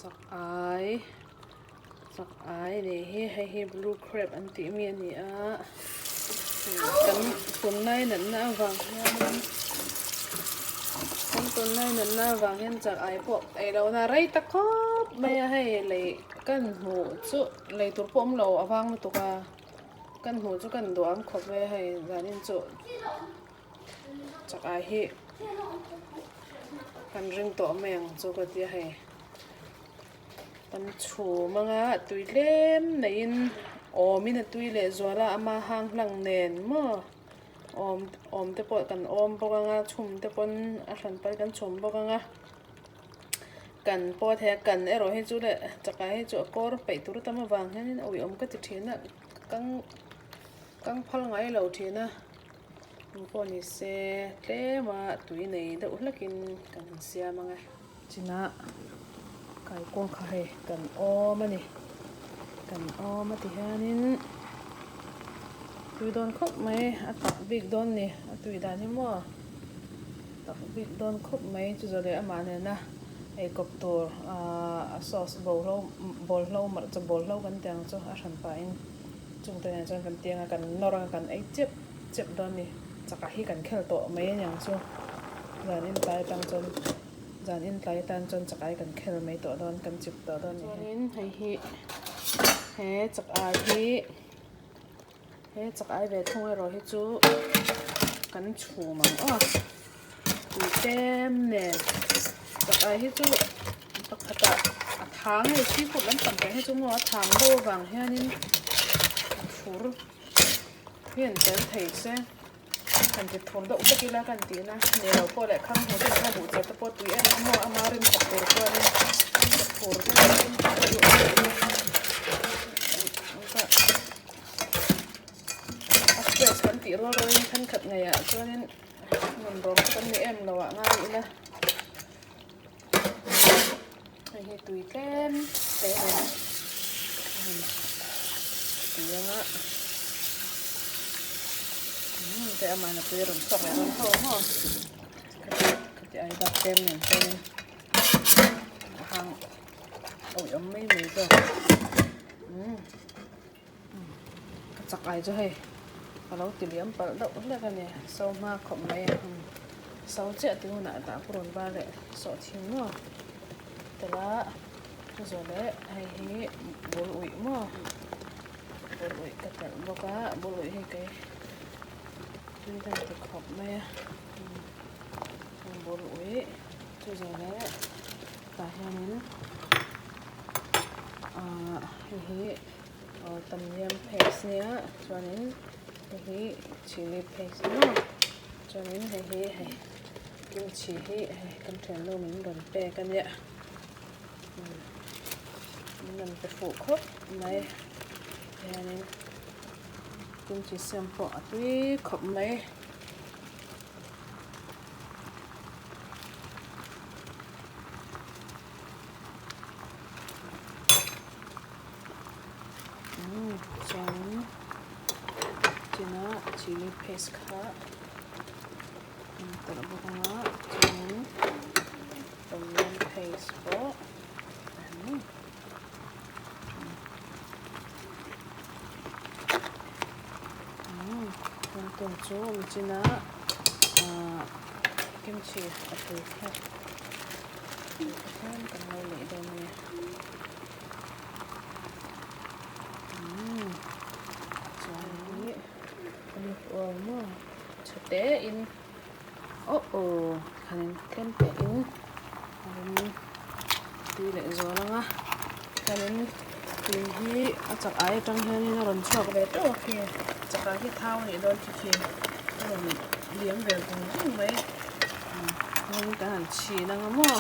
Chak ai chak ai nih hi hei hi blue crab an tih mi a ni a kan tunlai natna avang hianin kan tunlai natna avang hian chak ai pawh ei lohna rei ta khawp mai a hei lei kan hmuh chu lei tur pawh awm lo a vang lutuk a kan hmuh chu kan duham khawp mai a hei zanin chu. Chak ai hi kan ring tawh mai ang chu ka tia hei kan chhum anga tui tlem neiin awmin a tui leh zual a ama hang hlang nen maw awm awm te pawh kan awm bawk anga chhum te pawn a hran pawh kan chhum bawk anga kan pawh thei a kan erawh hi chu leh chakai hi chu a kawr peih tur tam avang hianin a uiawm ka ti thin a kang kang phal ngai lo thin a. Eng pawh ni se tlema tui nei deuh hlekin kan han siam ang e. Chinah kaikuang kha hei kan awm a ni. Kan awm a ti hianin tui dawn khawp mai a tak bik dawn ni a tui dan hi maw tak bik dawn khawp mai chu zawh leh amah nena eikawp tur ahh a sauce bawlhlo bawlhlo hmarcha bawlhlo kan tih ang chu a hran pahin. Chungte nen chuan kan tiang a, kan nawr anga kan ei chep chep dawn a ni. Chakah hi kan khel tawh mai a niang chu. Zan in tlai atang chuan zan in tlai atan chuan chakah hi kan khel mai tawh dawn, kan chip tawh dawn a ni. Chuanin hei hi he chakah hi he chakah ve thung erawh hi chu kan chhum ang aw. Tui tlem nen chakah hi chu pakhatah a thang hei seafood lampang te hi chu maw a thang deuh avang hianin a thur hi an tel thei se kan ti thur deuh vek ila kan tih na ni lo pawh leh khang hmu te anga buh char te pawh tui em em maw ama rim thawk tur chuanin thur te a fresh kan tih rual rualin thenkhat ngeiah chuanin Nun rawng chu kan ni em lo ah ngai ila hei hi tui tlem te nen a han ti anga umm te amah tui a rawn chhuak leh dawn tho ang aw khati ai bak tlem nen chuanin a hang awih awm mai mai zawk umm. Ka chak ai chu hei ka lo ti liam palh deuh hlek a ni so hma khawp mai a so chiah tih hunah tah purun var leh sawh thin maw tel a zawh leh hei hi bul uih maw bul uih ka telh bawk a bul uih hi kei tui ka ti khawp mai a bul uih chu zawh leh tah hianin ahh hei hi. Aw tom yum paste nia chuanin hei hi chilli paste maw chuanin hei hi hei kimchi hi hei kan thiannu min rawn pek a nia min rawn pe fuh khawp mai hianin kimchi siam pawh a tui khawp mai. Chuanin tina chilli paste kha an telh bawk ang a chuanin tom yum paste pawh umm tun chu michina ahh kimchi a tui kha khan kan lo leh dawn a ni. Umm chuan hi olive oil maw tha te in oh oh khanin tlem te in a rawn tui leh zual ang a khanin tui hi a chak ai atang hianin a rawn chhuak ve teuh a khi chakah hi thau a nih dawn khi khi a rawn liam ve vung vung mai chuanin kan han chhin ang a maw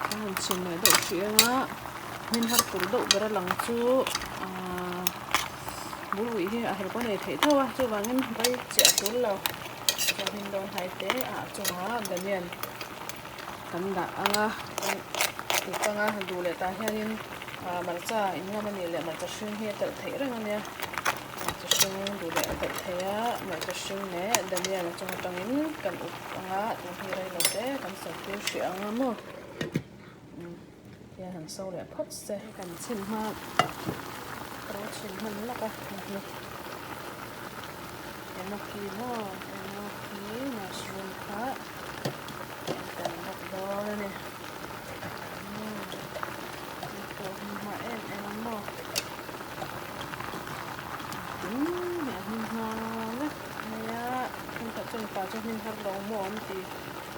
kan han chhin leh deuh hrih ang a. Hmin har tur deuh ber a lang chu ahh bul uih hi a hel pawh nei theih tho a chuvangin rei chiah a tul lo chuan hmin dawn hai te a chungah danian kan dah ang a uk anga duh leh tah hianin ahh hmarcha inngam a nih leh hmarcha hring hi a telh theih reng a nia hmarcha hring duh leh a telh theih a hmarcha hring leh danian a chung atangin kan uk ang a tun hi rei lo te kan sawi tir hrih ang a maw. Hian han. han so leh phawt se. Kan chhin hma ka lo chhin hman lawk a hei hi enoki maw enoki mushroom kha kan tel bawk dawn a ni umm hei pawh hi hma em em a maw tin hi a hmin hma vek mai a thenkhat chuan pa chu hmin har lo maw an ti.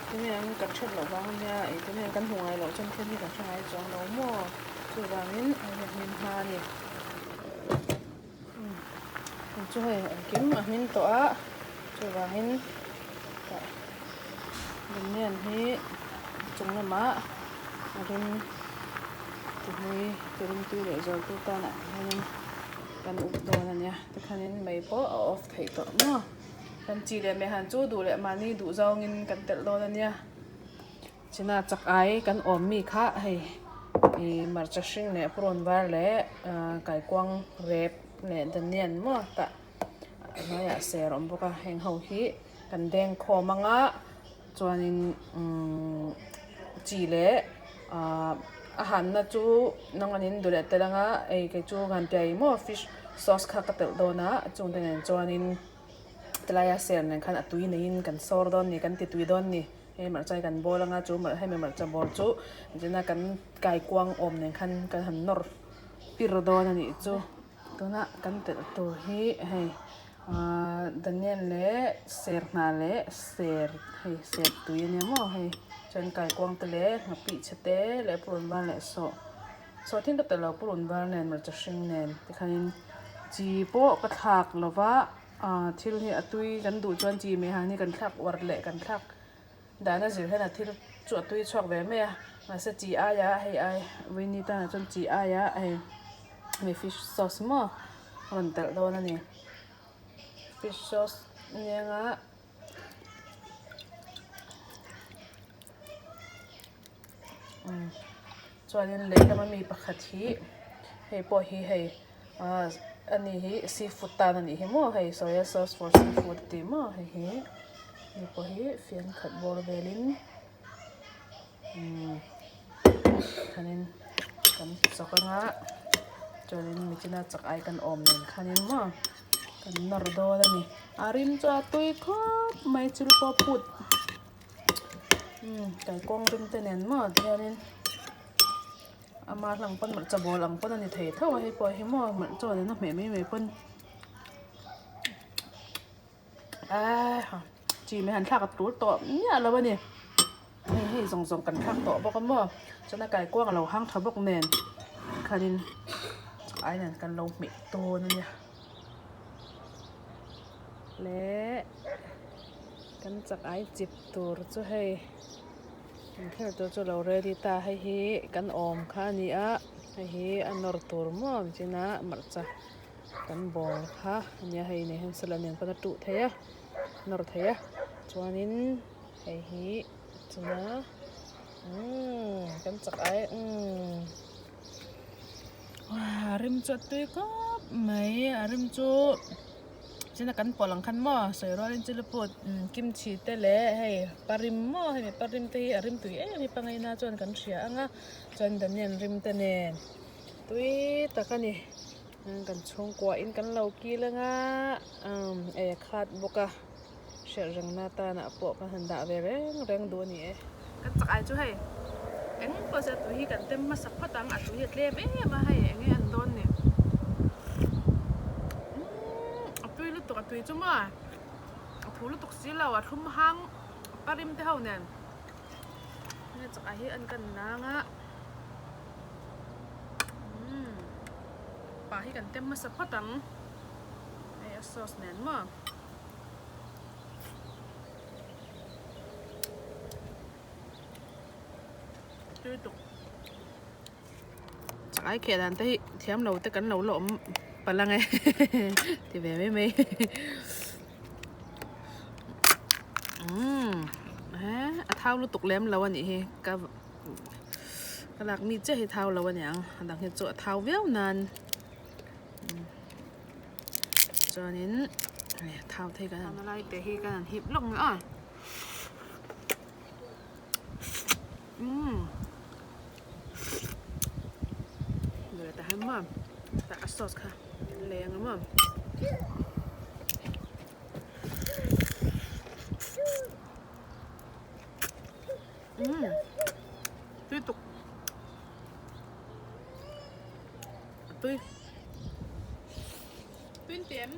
Tunge ang kan hriat loh vang ania ih tunge kan hmu ngai loh chuan thil hi kan hre ngai chuang lo maw chuvangin hei hi a hmin hma a ni umm hei chu hei engkim a hmin tawh a chuvangin tah damian hi chung lamah a rim tihmui ti rimtui leh zualtu tanah hianin kan up dawn a nia tikhanin mei pawh a off theih tawh maw. Kan chi leh meh han chu duh leh mahni duh zawngin kan telh dawn a nia. China chak ai kan awm mi kha hei ih hmarcha hring leh purun var leh kaikuang rep leh danian maw tah a hnuaiah ser a awm bawk a heng ho hi kan deng khawm ang a chuanin umm chi leh ahh a hanna chu nang an in duh leh tel ang a ei kei chu han piai maw fish sauce kha ka telh dawn a chungte nen chuanin tilaia ser nen khan a tui neiin kan sawr dawn a ni kan ti tui dawn a ni hei hmarcha hi kan bawl ang a chu hemi hmarcha bawl chu zina kan kaikuang awm nen khan kan han nawr pir dawn a nih chu tuna kan telh tur hi hei ahh daniel leh ser hna leh ser hei ser tui a nia maw hei chuan kaikuang te leh nghapih chhe te leh purun var leh sawh sawh thing ka telh lo purun var nen hmarcha hring nen tikhanin chi pawh ka thlak lo va ahh thil hi a tui kan duh chuan chi meh han hi kan thlak uar leh kan thlak dahna zir hian a thil chu a tui chhuak ve mai a mahse chi aia hei ai vawiini tanah chuan chi aia hei hei fish sauce maw a rawn telh dawn a ni fish sauce anianga umm chuanin lehlam ami pakhat hi hei pawh hi hei ahh ani hi seafood tan anih hi maw hei soya sauce for seafood a ti maw hei hi hei pawh hi fian khat bawr velin umm khanin kan chawk anga chuanin michina chak ai kan awm nen khanin maw kan nawr dawn a ni a rim chu a tui khawp mai chil pawh phut umm kaikuang rim te nen maw tihianin. Ama hlang pawn hmarcha bawl ang pawn a ni thei tho a hei pawh hi maw hmarcha nen a hmeh mai mai pawn aaa ha chi mai han thlak a tul tawh miah lo a ni hei hei zawng zawng kan thlak tawh bawk a maw chuan a kaikuang a lo hang tha bawk nen khanin ai nen kan lo hmeh dawn a nia leh kan chak ai chip tur chu hei. Inkhelh tur chu lo ready ta hei hi kan awm kha a ni a hei hi a nawr tur maw chin a hmarcha kan bawl kha a nia hei nen hian salad nen pawn a tuh theih a nawr theih a chuanin hei hi china umm kan chak ai umm a rim chu a tui khawp mai a rim chu. China kan pawlh ang khan maw sawi rualin chili put kimchi te leh hei parim maw hemi parim te hi a rim tui em hi pangaina chuan kan hria ang a chuan daniel rim te nen tui tak a ni kan chhungkua in kan lo kil ang a umm ei a khat bawk a hriat rengna tanah pawh kan han dah ve reng reng duh a ni e. Kan chak ai chu hei eng pawh se a tui hi kan tem hmasa phawt ang a tui hi a tlem em a hei eng nge an dawn ni umm a tui lutuk a tui chu maw a phu lutuk si lo a thlum hang parim te ho nen heng chak ai hi an kan nang a umm pa hi kan tem hmasa phawt ang hei a sauce nen maw. Tui tuk chak ai kheh dan te hi thiam lo te kan lo la awm palh ang e ti ve mai mai umm he a thau lutuk lem lo a nih hi ka ka lak mi chiah hi thau lo a niang a dang hi chu a thau viau nan. Chuanin hei thau thei kan han lai te hi kan han hip lawk mai a umm. maw tah a sauce kha kan lei ang maw. Umm tui tuk a tui tuin ti em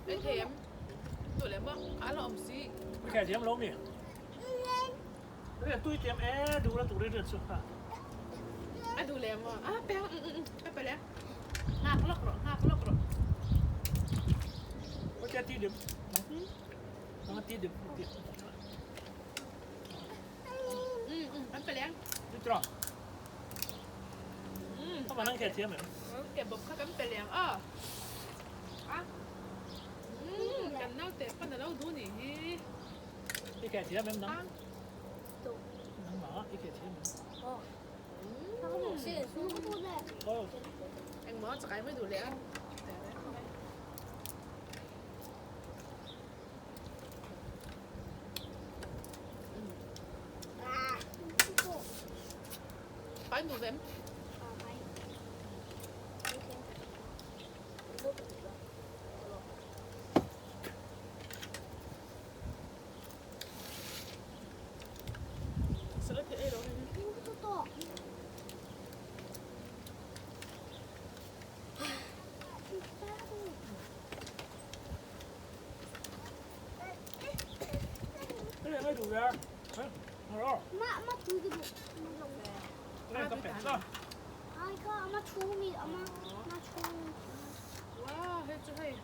ei thei em duh leh maw a la awm si. Ka thiam lo mi. Tui tiam e duh la tur i riat chu ha. A duh leh maw? A pe ang a pe leh. Nghak lawk rawh nghak lawk rawh. Có che ti điểm. Nó ti điểm ti. An pe leh. Đi trò. Có mà năng kẹt thiam em. Kẹt bọc kha kan pe leh ang a. A. Kan naute pawn a lo duh nih hi. I keh thiam em nang? Nangmah i keh thiam em? Engmaw chakai mai duh leh a. Pai duh ve em? Wow, hei chu hei.